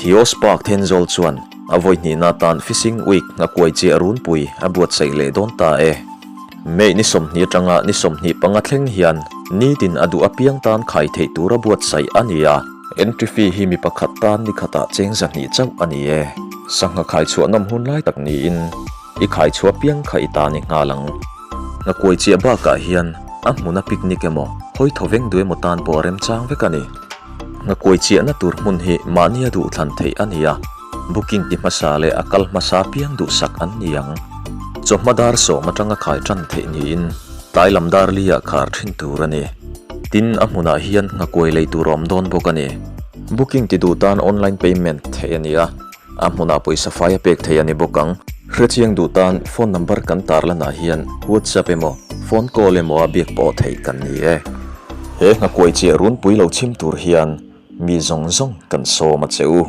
Theos Park Thenzawl chuan a vawi hnihna atan Fishing Week nghakuai chiah runpui a buatsaih leh dawn ta e. May ni 20 atanga ni 25 thleng hian nitin a duh apiang tan khai theih tura buatsaih a ni a. Entry fee hi mi pakhat tan ni khatah cheng 200 chauh a ni e. Sangha khai chhuah nawm hun lai tak niin i khai chhuah piang kha i ta ni nghal ang. Nghakuai chiah bakah hian a hmuna picnic emaw hawi thaw veng duh emaw tan pawh a remchang vek a ni. Nghakuai chiahna tur hmun hi mahnia duh thlan theih a ni a, booking ti hmasa leh a kal hmasa piang duhsak an ni ang. Chawhma dar 10 atanga khai tan theih niin tlai lam dar li ah khar thin tur a ni. Tin, a hmunah hian nghakuai lei tur a awm dawn bawk a ni. Booking ti duh tan online payment theih a ni a, a hmunah pawisa fai a pek theih a ni bawk ang. Hrechiang duh tan phone number kan tarlanah hian WhatsApp emaw phone call emaw a biak pawh theih kan ni e. He nghakuai chiah runpui lo chhim tur hian mi zawng zawng kan sawm a che u.